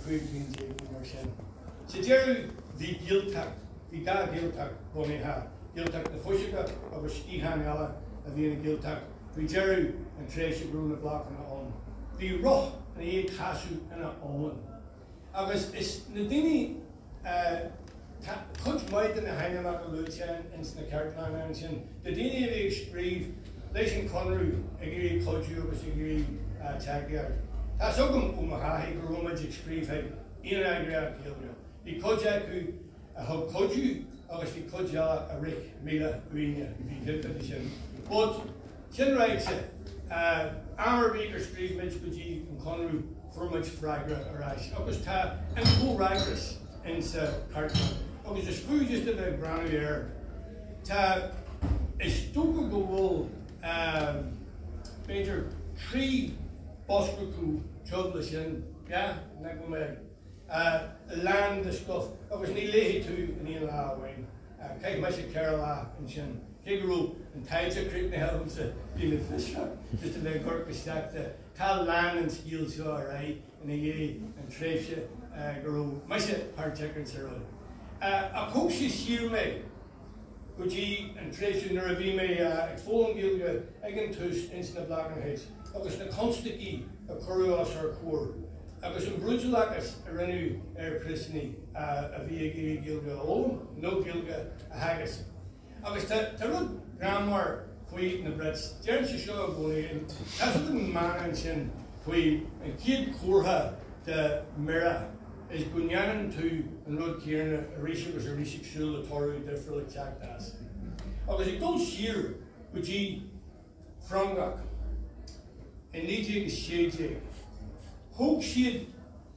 15 bliain nó mar sin. Sa deireadh bhí Gaeltacht, bhí dá Ghaeltacht bunaithe, Gaeltacht na Fuiseoige agus sciathán eile a bhí ina Gaeltacht faoi dheireadh an tréimhse go raibh na blocanna ann. Bhí roth ina dhiaidh casadh ina iomlán. Agus is na daoine, tá cuid mhaith de na hainmneacha luaite ins na cartlanna ansin, de daoine a bhí ag scríobh leis an Chonradh ag iarraidh cuidiú agus ag iarraidh tacaíocht. Tá's agam ó mo thaithí go raibh muid ag scríobh chuig aon eagraíocht Ghaeilge. Bhí cuid acu a thug cuidiú agus bhí cuid eile a rith míle uainne, bhí cinnte de sin. But, sin ráite, am ar bith gur scríobh muid go dtí an Conradh fuair muid freagra ar ais agus tá an comhfhreagras insa chartlann agus is fiú just a bheith ag breathnú air. Tá, is dócha go bhfuil b'fhéidir 3 bosca chomh tiubh le sin, yeah, nach bhfuil mé lán de stuff agus ní léifidh tú in aon lá amháin. Chaith mise 4 lá ansin. Cé go raibh an taighde críochnaithe agamsa, bhí mé fiosrach just a bheith ag amharc isteach de. Tá lean an scéal seo ar aghaidh ina dhiaidh an tréimhse go raibh mise páirteach insa rud. Ach thóg sé siar mé go dtí an tréimhse nuair a bhí mé ag foghlaim Gaeilge ag an tús ins na blocanna agus na constaicí a cuireadh os ár comhair agus an brúidiúlachas a rinneadh ar phríosúnaigh a bhí ag iarraidh Gaeilge a fhoghlaim nó Gaeilge a theagasc. Agus tá tá rud greannmhar faoi na Brits. Deirimse seo i gcónaí, tá an mana ansin faoi an chéad chomhartha de mire is go ndéanann tú an rud céanna arís agus arís ag súil le toradh difriúil ag teacht as. Agus ag dul siar go dtí Frongoch i 1916, thóg siad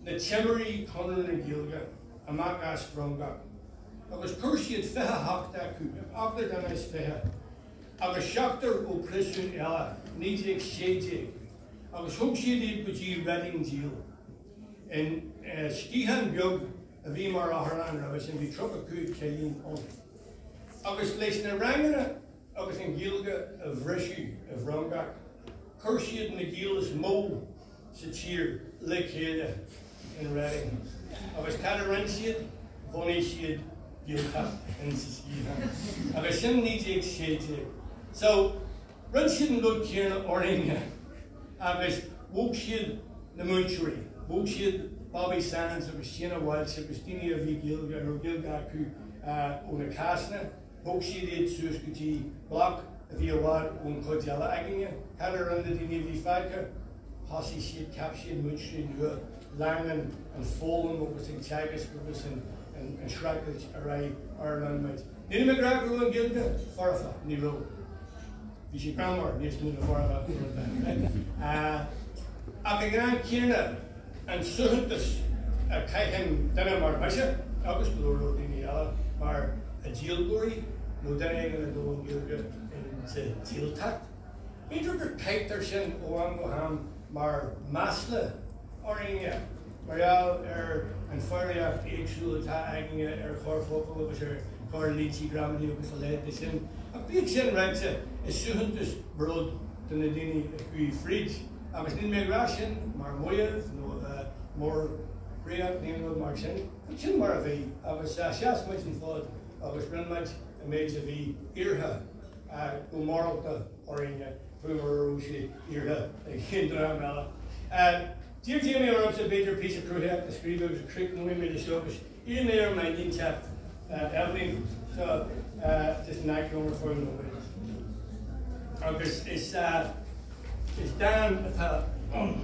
na timirí Chonradh na Gaeilge amach as Frongoch agus chuir siad 28 acu, ochtar duine is fiche, agus seachtar ó phríosún eile, 1916, agus thóg siad iad go dtí Reading Jail. In sciathán beag a bhí mar otharlann roimhe sin, bhí 35 cillín ann. Agus leis na ranganna agus an Ghaeilge a bhriseadh i bhFrongoch, chuir siad na Gaeil is mó sa tír le chéile in Reading. Agus cad a rinne siad? Bhunaigh siad Gaeltacht insa sciathán. Agus sin 1916. So, rinne siad an rud céanna orainne agus bhog siad na múinteoirí, bhog siad Bobby Sands agus Séanna Walsh agus daoine a bhí Gaeilge, a raibh Gaeilge acu ó na cásanna, Thóg siad iad suas go dtí bloc a bhí i bhfad ón chuid eile againne. Cad a rinne na daoine a bhí fágtha? Thosaigh siad, cheap siad múinteoirí nua. Lean an foghlaim agus an teagasc agus an streachailt ar aghaidh ar lean muid. Nílim ag rá go raibh an Ghaeilge foirfe, ní raibh. Bhí sé greannmhar níos mó ná foirfe. Ach ag an am céanna, an suaitheantas a chaitheann duine mar mise, agus go leor leor daoine eile, mar Ghaeilgeoirí nó duine éigin a d'fhoghlaim Gaeilge sa Ghaeltacht, b'fhéidir gur caitear sin ó am go ham mar mhasla orainne mar gheall ar an foghraíocht éagsúil atá againne ar chorrfhocal agus ar chorrlíntí gramadaí agus a leithéid de sin. Ach bíodh sin ráite, is suaitheantas bród do na daoine a chuaigh fríd. Agus níl mé ag rá sin mar mhaíomh nó a bheith mórchroíoch nó aon rud mar sin, but sin mar a bhí agus sheas muid an fód agus rinne muid an méid a bhí iarrtha go morálta orainne faoi mar a raibh sé iarrtha ag aon dream eile. D'iarr Jamie ormsa b'fhéidir píosa cruthaitheachta a scríobh agus críochnóidh mé le seo agus iarrfaidh mé ar m'iníon teacht, Eibhlín, so just in aice liom ar feadh nóiméid. Agus is is dán atá ann.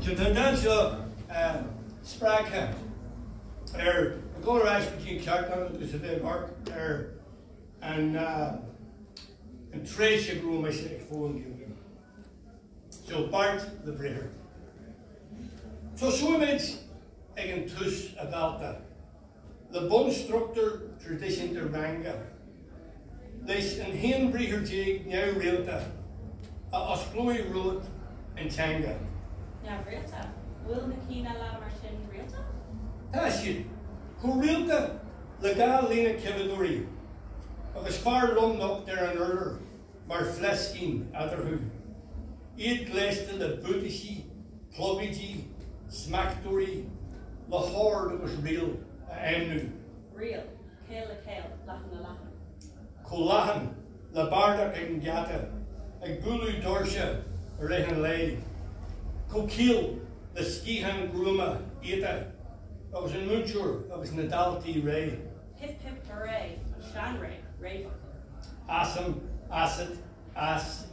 So tá an dán seo spreagtha ar ag dul ar ais go dtí an chartlann agus a bheith ag amharc ar an an tréimhse go raibh mise ag foghlaim Gaeilge. So beart le briathar. Tosóimid ag an tús, a dhalta, le bunstruchtúr traidisiúnta ranga, leis an 11 briathar neamhrialta a osclóidh romhat an teanga. Neamhrialta? Bhfuil na cinn eile mar sin rialta? Tá siad chomh rialta le gá líne cibeadóirí agus fear lomnocht ar an urlár mar fleiscín eadarthu. Iad gléasta le buataisí, plógaidí, smachtóirí, le hord agus riail a fheidhmiú. Riail, Caol le caol, leathan le leathan. Chomh leathan le bardach ag an gheata, ag bualadh doirse i rith an lae. Chomh caol le sciathán gruama iata agus an múinteoir agus na daltaí réidh. Hip hip hooray, an seanré, réamhfhocal. Asam, asat, as.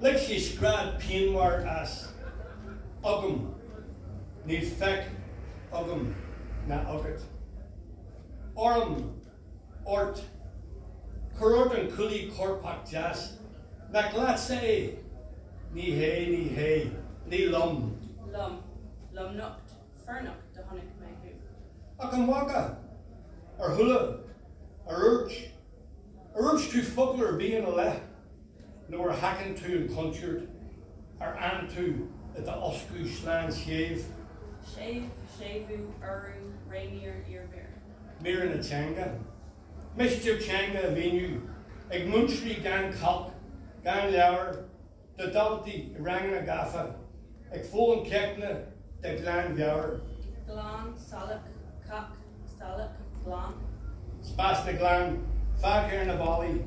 Lig sé scread pianmhar as. Agam. Níl faic agam ná agat. Orm. Ort. Cuir ort an culaith corpach deas. Nach leatsa é? Ní hé, ní hé. Ní liom. Lom. Lomnocht. Fornocht do chonaic mé thú. Ach an bhfaca? Ar chuala? Ar dhúirt? Ar dhúirt tú focal ar bith ina leith? Nó ar sheachain tú an chontúirt? Ar fhan tú i d'fhoscadh slán séimh? Séimh, séimhiú, urú, réimír, iarmhír. Míreanna teanga. Mistéir teanga a mhíniú ag múinteoirí gan cailc, gan leabhar, do dhaltaí i ranganna gafa, ag foghlaim ceisteanna de ghlanmheabhair. Glan, salach, cac, salach, glan. Spás na gclann fágtha ar na ballaí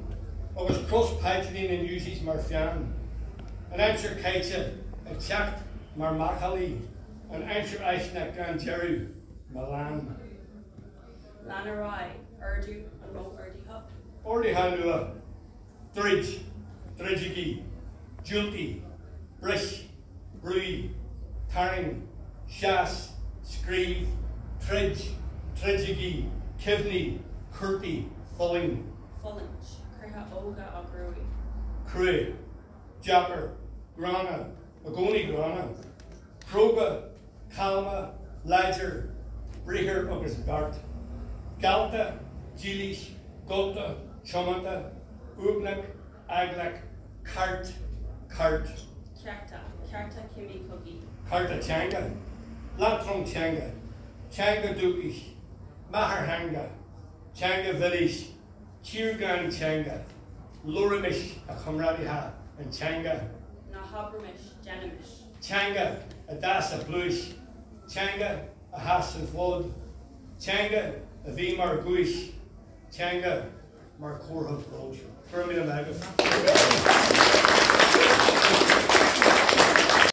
agus cros paidrín na newsies mar pheann. An aimsir chaite ag teacht mar mhacallaí, an aimsir fháistineach gan deireadh, mo lean. Lean ar aghaidh, ordú, an modh ordaitheach. Orduithe nua. Druid, druidigí, diúltaigh, bris, brúigh, tarraing, seas, scríobh, troid, troidigí, cuimhnigh, cuartaigh, fulaing. Fulaingt, croíthe óga á gcruaí. Cruaidh, deacair, gránna, i gcónaí gránna, cróga, calma, láidir, briathar agus beart, geallta, dílis, gonta, tiomanta, uaigneach, eaglach, cairt, cairt. Cearta, cearta cimí cogaidh. Cárta teanga, leatrom teanga, teanga dúchais, máthairtheanga, teanga mhilis, tír gan teanga, labhraimis, a chomrádaithe, an teanga. Ná habraimis, déanaimis. Teanga a d'fhás sa phluais, teanga a sheas an fód, teanga a bhí mar ghuais, teanga mar chomhartha bróid. Go raibh míle maith agat.